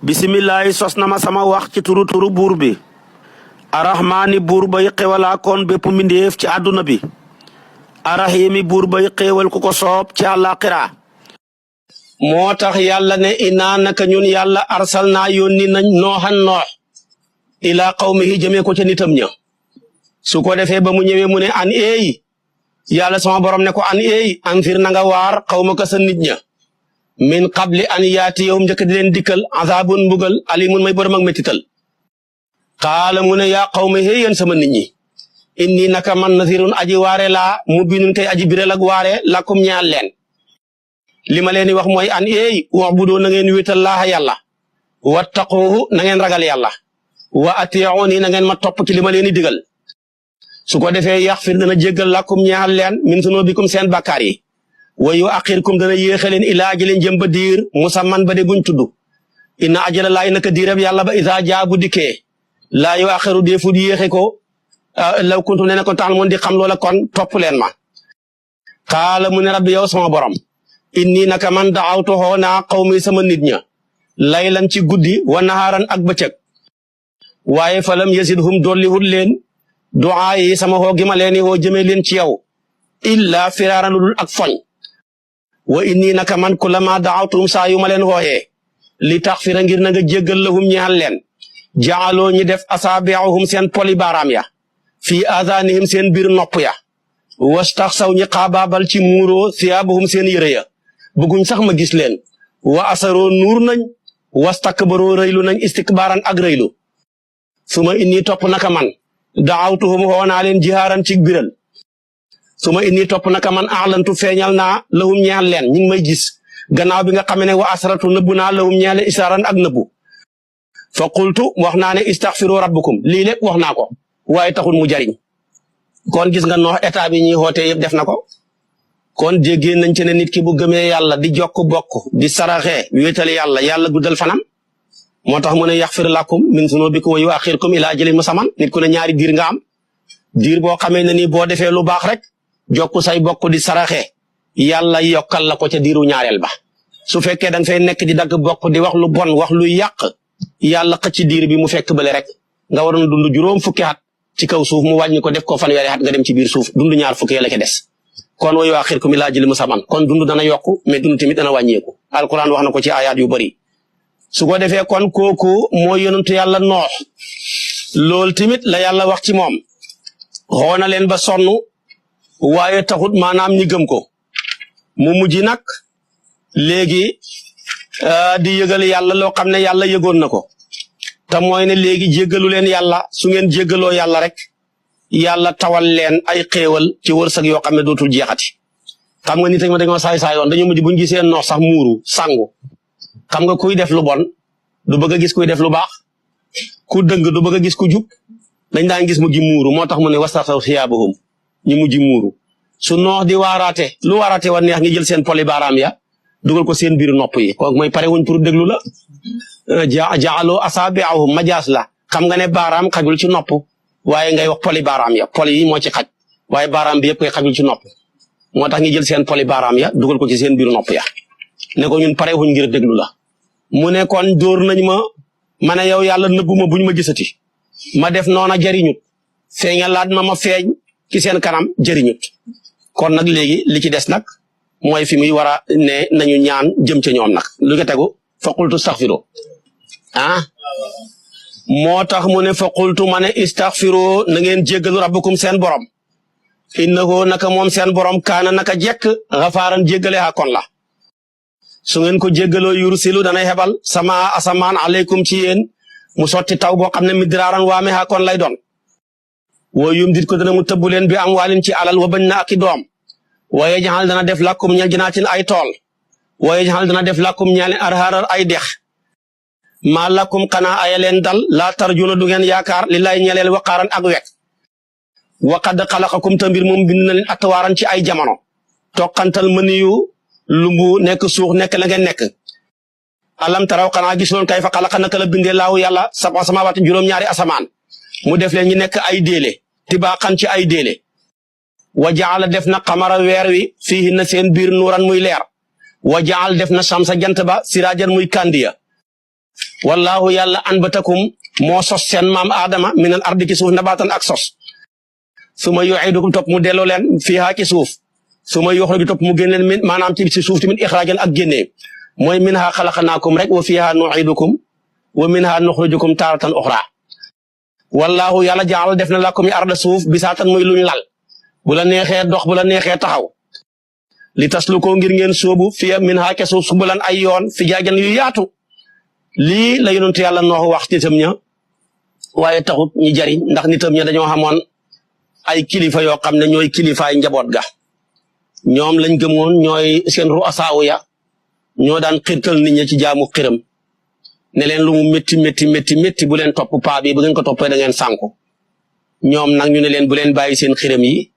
bisimilahi sos na ma sama wax ci turu buur bi arrahmaani buur bay xewalaa koon bépp mbindéef ci àdduna bi arrahimi buur bay xéewal ku ko soob ci àllaaxira moo tax yàlla ne inaa naka ñun yàlla arsal naa yónni nañ nooxan noox ilaa qawmihi jëmee ko ca nitam ña su ko defee ba mu ñëwee mu ne an eey yàlla sama borom ne ko an eey anfir na nga waar xawma ka sa nit ña min qabli an yaati yow njëkk di leen dikkal azaabun mbugal alimun may borom ak mettital xaala mu ne yaa qawmi hey yéen sama nit ñi inni naka man nazirun aji waare laa mubinun tey aji biral ak waare lakum ñaal leen li ma leen di wax mooy an eey wa'budu na ngeen wéetal laaha yàlla wattaquhu na ngeen ragal yàlla wa ati'uni na ngeen ma topp ci li ma leen di digal su ko defee yaxfir dana jéggal lakum ñaal leen min sunubikum seen bàkkaar yi wa yu'akhirkum dana yéexe leen ilaa ajalin jëm ba diir musamman ba de buñ tudd inna ajala laay naka diirab yàlla ba isa jaabu dikkee laa yu'akhiru deefu di yéexe ko law kuntum ne ko tax moon di xam loola kon topp leen ma xaala mu ne rabbi yow sama borom inni naka man da'awtu naa qawmi sama nit ña laylan ci guddi wa naharan ak bëccëg waaye falam yazidhum dollihut leen du'aa yi sama xoo gi ma leen woo jëmee leen ci yow illa firaaran lu dul ak foñ wa inni naka man kullama da'awtuhum saa yu ma leen wooyee li taxfira ngir na nga jéggal lahum ñaal leen ja'aloo ñi def asaabi'ahum seen poli baaraam ya fii aadaanihim seen biir nopp ya wastaxsaw ñi xaabaabal ci muuroo siyaabahum seen yére ya bëgguñ sax ma gis leen wa asaroo nuur nañ wastakbaroo rëylu nañ istikbaaran ak rëylu suma inni topp naka man da'awtuhum xoonaa leen jihaaran ci biral suma inni topp naka man a'lantu feeñal naa lahum ñaal leen ñi ngi may gis gannaaw bi nga xamee ne wa asratu nëbbu naa lahum ñaal leen isaaran ak nëbbu fa qultu wax naa ne istaghfiru rabbukum lii lépp wax naa ko waaye taxul mu jariñ kon gis nga noox état bi ñuy xootee yëpp def na ko kon déggee nañ ci ne nit ki bu gëmee yàlla di jokk bokk di saraxee wéetal yàlla yàlla guddal fanam moo tax mu ne yaxfir lakum min zunubikum wa yu'akhirkum ila ajalin musamman nit ku ne ñaari diir nga am diir boo xamee ne nii boo defee lu baax rek jokku say bokk di saraxee yàlla yokkal la ko ca diiru ñaareel ba su fekkee da nga fay nekk di dagg bokk di wax lu bon wax lu yàq yàlla xëcc diir bi mu fekk bële rek nga waroon dund juróom fukki at ci kaw suuf mu wàññi ko def ko fanweeri at nga dem ci biir suuf dund ñaar fukki la ca des kon wa yu'akhirkum ila ajalin musamman kon dund dana yokku mais dund tamit dana wàññeeku alquran wax na ko ci ayaat yu bari su ko defee kon kooku mooy yonentu yàlla noox loolu tamit la yàlla wax ci moom xoona leen ba sonn waaye taxut maanaam ñi gëm ko mu mujj nag léegi di yëgal yàlla loo xam ne yàlla yëgoon na ko te mooy ne léegi jéggalu leen yàlla su ngeen jéggaloo yàlla rek yàlla tawal leen ay xéewal ci wërsëg yoo xam ne dootul jeexati xam nga nit ak ma dañoo saay woon dañoo mujj buñ gisee noox sax muuru sangu xam nga kuy def lu bon du bëgg a gis kuy def lu baax ku dëng du bëgg a gis ku jub dañ daan gis mu gi muuru moo tax mu ne wastaxsaw siyaabahum ñu mujj muuru su noox di waaraate lu waaraate wa neex ngi jël seen poli baaraam ya dugal ko seen biir nopp yi kooku mooy pare wuñ pour déglu la ja'aloo asaabi'ahum majaas la xam nga ne baaraam xajul ci nopp waaye ngay wax poli baaraam ya poli yi moo ci xaj waaye baaraam bi yëpp koy xajul ci nopp moo tax ngi jël seen poli baaraam ya dugal ko ci seen biir nopp ya ne ko ñun pare wuñ ngir déglu la mu ne kon dóor nañ ma ne yow yàlla nëbbu ma buñ ma gisati ma def noona jariñut feeñalaat ma feeñ ci seen kanam jëriñut kon nag léegi li ci des nag mooy fi muy war a ne nañu ñaan jëm ca ñoom nag lu ko tegu fa qultu astaghfiru moo tax mu ne fa qultu ma ne istaghfiru na ngeen jéggalu rabbukum seen borom innahu naka moom seen borom kaana naka jekk xafaaran jéggale ha kon la su ngeen ko jéggaloo yursilu danay hebal sama asamaan aleykum ci yéen mu sotti taw boo xam ne midraaran waame ha kon lay doon woo yum dit ko dana mu tëbbu leen bi am waalin ci alal wa bañ na aki doom waaye jaxal dana def lakum ñal janaatin ay tool waaye jaxal dana def lakum ñaalen arharar ay dex maa lakum xanaa aya leen dal laa tarjuna du ngeen yaakaar li lay ñeleel waqaaran ak wek wa qad xalaqakum ta mbir moom bind na leen atwaaran ci ay jamono toqantal mëniyu lumbu nekk suux nekk la ngeen nekk alam taraw xanaa gisoon kay fa xalaqa naka la bindee laahu yàlla sab'a samaawaati juróom-ñaari asamaan mu def leen ñi nekk ay déele tibaaxan ci ay déele wa jaala def na xamara weer wi fii na seen biir nuuran muy leer wa jaal def na samsa jant ba siraajan muy kandiya wallahu yàlla anbatakum moo sos seen maam Adama minal ardi ci suuf nabatan ak sos suma yu'idukum topp mu delloo leen fiha ci suuf suma yuxriju topp mu génn leen min maanaam ci suuf tamit ixraajan ak génnee mooy minha xalaqnaakum rek wa fiha nu'idukum wa minha nuxrijukum taaratan uxra wallahu yàlla jaal def na lakum arda suuf bisaatan muy luñ lal bu la neexee dox bu la neexee taxaw li taslu ko ngir ngeen sóobu fiya minha ca suuf subulan ay yoon fi jaajan yu yaatu lii la yonent yàlla Noox wax nitam ña waaye taxut ñi jariñ ndax nitam ña dañoo xamoon ay kilifa yoo xam ne ñooy kilifaay njaboot ga ñoom lañ gëmoon ñooy seen ru'asaawu ya ñoo daan xirtal nit ñi ci jaamu xiram ne leen lu mu métti bu leen topp paa bi bu ngeen ko toppee da ngeen sànku ñoom nag ñu ne leen bu leen bàyyi seen xiram yi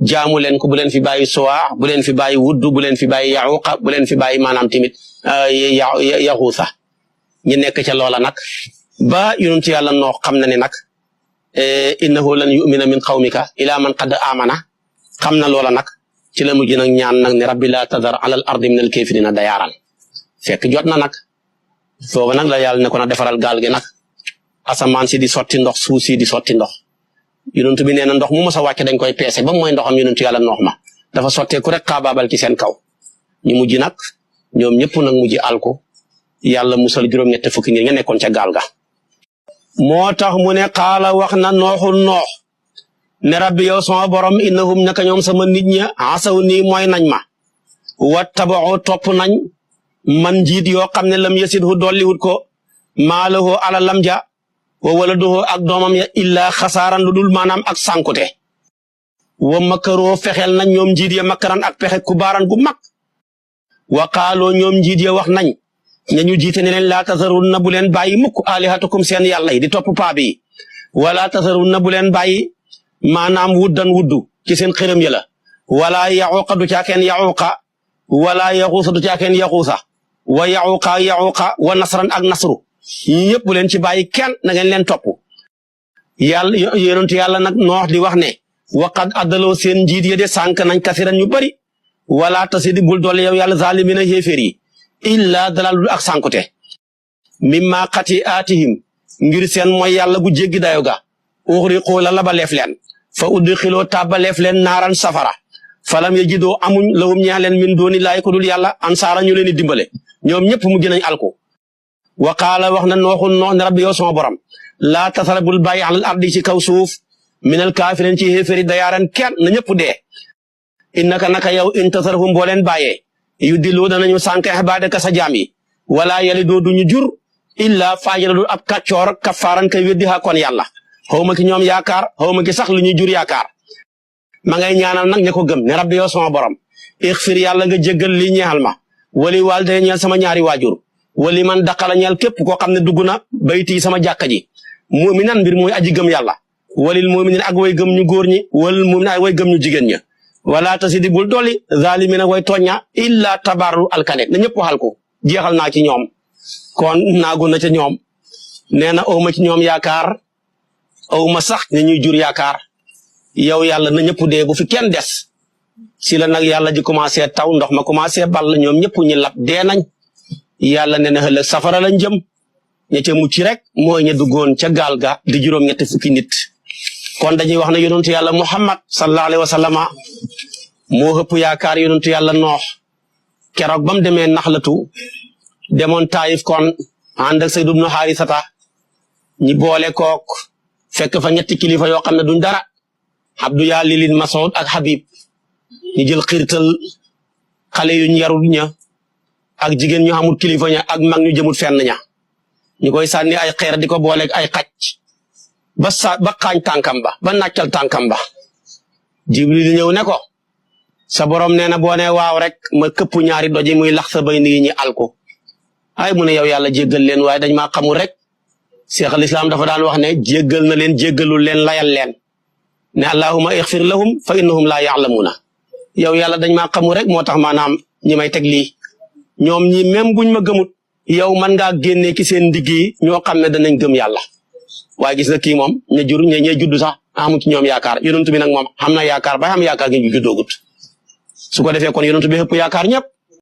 jaamu leen ko bu leen fi bàyyi suwaa bu leen fi bàyyi wudd bu leen fi bàyyi yaxuqa bu leen fi bàyyi maanaam tamit yaxuusa ñu nekk ca loola nag ba yonent yàlla Noox xam na ne nag innahu lan yu'mina min qawmika ila man qad amana xam na loola nag ci la mujj nag ñaan nag ne rabbi laa tadar alal ardi min al kafirina dayaaran fekk jot na nag foofu nag la yàlla ne ko na defaral gaal gi nag asamaan si di sotti ndox suuf si di sotti ndox yonent bi nee na ndox mu mos a wàcc dañ koy peese ba mooy ndoxam yonent yàlla Noox ma dafa sotteeku rek xaabaabal ci seen kaw ñu mujj nag ñoom ñëpp nag mujj alko yàlla musal juróom-ñett fukki ngir nga nekkoon ca gaal ga moo tax mu ne xaala wax na nooxul noox ne rabbi yow sama borom innahum naka ñoom sama nit ña asaw nii mooy nañ ma wa tabaxu topp nañ man njiit yoo xam ne lam yasidhu dolliwut ko maalahu ala lam ja wa waladuhu ak doomam ya illaa xasaaran lu dul maanaam ak sànkute wa makaroo fexeel nañ ñoom njiit ya makaran ak pexe kubaaran gu mag wa qaaloo ñoom njiit ya wax nañ ñu jiite ne leen laa tasarun na bu leen bàyyi mukk alihatukum seen yàlla yi di topp paa bi wala tasarun na bu leen bàyyi maanaam wuddan wuddu ci seen xërëm ya la wala yaxuuqa du caakeen yaxuuqa wala yaxuusa du caakeen yaxuusa wa yaxuuqa wa nasran ak nasru ñi ñëpp bu leen ci bàyyi kenn na ngeen leen topp yàlla yonent yàlla nag Noox di wax ne waqad addaloo seen njiit ya de sànk nañ kasiran ñu bari wala tasidi bul doole yow yàlla zaalimina xéeféer yi illa dalal ak sànkute mimma xati aatihim ngir seen mooy yàlla gu jéggi dayo ga uxriqu la la ba leef leen fa udxiloo tàbba leef leen naaran safara falam yajidoo amuñ lahum ñeex leen min dooni laay ko dul yàlla ansaara ñu leen di dimbale ñoom ñëpp mujj nañ alku wa qaala wax na nooxul noox ne rabbi yow sama borom laa tasara bul bàyyi alal ardi ci kaw suuf minal kaafirin ci xéeféri dayaaran kenn na ñëpp dee innaka naka yow in tasarhum boo leen bàyyee yu diloo danañu sànk ibaadaka sa jaam yi wala yalidoo duñu jur illa faajira dul ab kàccoor kafaaran kay weddi ha kon yàlla xawma ki ñoom yaakaar xawma ki sax lu ñuy jur yaakaar ma ngay ñaanal nag ña ko gëm ne rabbi yow sama borom ixfir yàlla nga jéggal lii ñeexal ma wali waalidayya ñeel sama ñaari waajur wali man daqala ñeel képp koo xam ne dugg na bayti sama jàkka ji muminan mbir muy aji gëm yàlla walil muminin ak way gëm ñu góor ñi walil mumin ak way gëm ñu jigéen ña wala tasidi bul dolli zalimina way tooña illa tabaru alkane na ñëpp waxal ko jeexal naa ci ñoom kon naagu na ca ñoom nee na awma ci ñoom yaakaar awma sax ne ñuy jur yaakaar yow yàlla na ñëpp dee bu fi kenn des si la nag yàlla ji commencé taw ndox ma commencé ball ñoom ñëpp ñi lab dee nañ yàlla nee na ëllëg safara lañ jëm ña ca mucc rek mooy ña duggoon ca gaal ga di juróom-ñetti fukki nit kon dañuy wax ne yonentu yàlla Muhammad sallallahu alayhi wa sallama moo ëpp yaakaar yonentu yàlla Noox keroog ba mu demee Naxlatu demoon Taayif kon ànd ak Sayd ibn Haarisata ñi boole kook fekk fa ñetti kilifa yoo xam ne duñ dara Abdu Yaalilin Mas'ud ak Habib ñu jël xiirtal xale yu ñu yarul ña ak jigéen ñu xamul kilifa ña ak mag ñu jëmut fenn ña ñu koy sànni ay xeer di ko booleeg ay xaj ba xaañ tànkam ba nàccal tànkam ba Jibril ñëw ne ko sa borom nee na boo nee waaw rek ma këpp ñaari doji muy lax sa bay nii ñi alko ay mu ne yow yàlla jéggal leen waaye dañ maa xamul rek Cheikh al Islam dafa daan wax ne jéggal na leen jéggalul leen layal leen ne allahumma ixfir lahum fa innahum laa ya'lamuuna yow yàlla dañ maa xamul rek moo tax maanaam ñi may teg lii ñoom ñi même buñ ma gëmut yow man ngaa génnee ki seen ndigg yi ñoo xam ne danañ gëm yàlla waaye gis nga kii moom ña juddu sax amu ci ñoom yaakaar yonent bi nag moom xam na yaakaar ba xam yaakaar gi ñu juddoogut su ko defee kon yonent bi ëpp yaakaar ñëpp